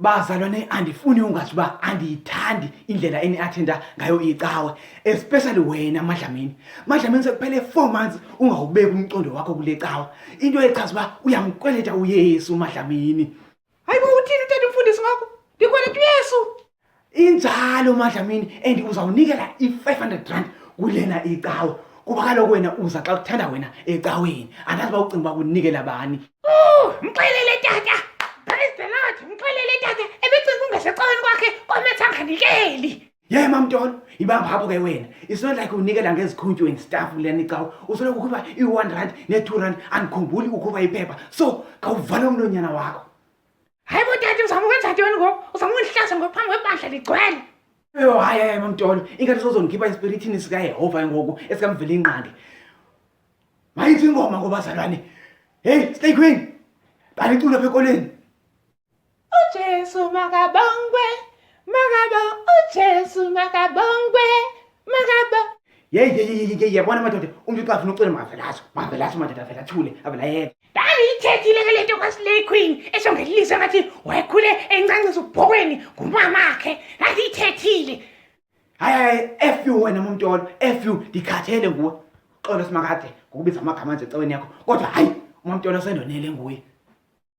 Bazalwane, andifuni ungazi uba andiyithandi indlela eni-athenda ngayo icawe, especially wena Madlamini. Madlamini, sekuphele 4 months ungawubeki umcondo wakho kule cawa, into echaza uba uyamkweleta uYesu, Madlamini. Hayi bo, uthini utata umfundisi ngoku? Ndikweleta uYesu? Injalo, Madlamini, and uzawunikela i-R500 kulena icawa, kuba kaloku wena uza xa kuthanda wena ecaweni. Andazi uba ucinga uba kunikela bani. Oh, mxelele tata. Praise the Lord. Mxelele tata. Ebecinga ungesecaweni kwakhe kwametha anganikeli. Ye, mamtolo, ibamba apho ke wena. It's not like unikela ngezikhuntyu and stuff kulena icawa. Usoloko ukhupha i-R1 ne-R2, andikhumbuli ukhupha iphepha, so khawuvale umlonyana wakho. Hayi bo tata, uzama ukwenza ntoni ngoku? Uzama undihlaza ngophambi kwebandla ligcwele. Yho, hayi, hayi, mamtolo, ingathi sozondikhipha espirithini sikaYehova ngoku, esikamvela ingqangi. Mayithi ingoma ngobazalwane. Heyi, Slay Queen, bhala iculo apha ekolweni. UJesu makabongwe, makabo uJesu makabongwe, makabo. Yeyi, yeyi, yeyi, yeyi, yabona madoda, umntu xa afuna ucula makavele atsho, makavele atsho madoda, avele athule, avele ayeke. Ndandiyithethile ke le nto kwaSlay Queen esongelilizwe ngathi wayekhule encancisa ubhokweni ngumamakhe. Ndandiyithethile. Hayi, hayi, F you wena mamtolo, F you, ndikhathele nguwe. Xolo simakade ngokubiza amagama nje ecaweni yakho, kodwa hayi, umamtolo sendonele nguye.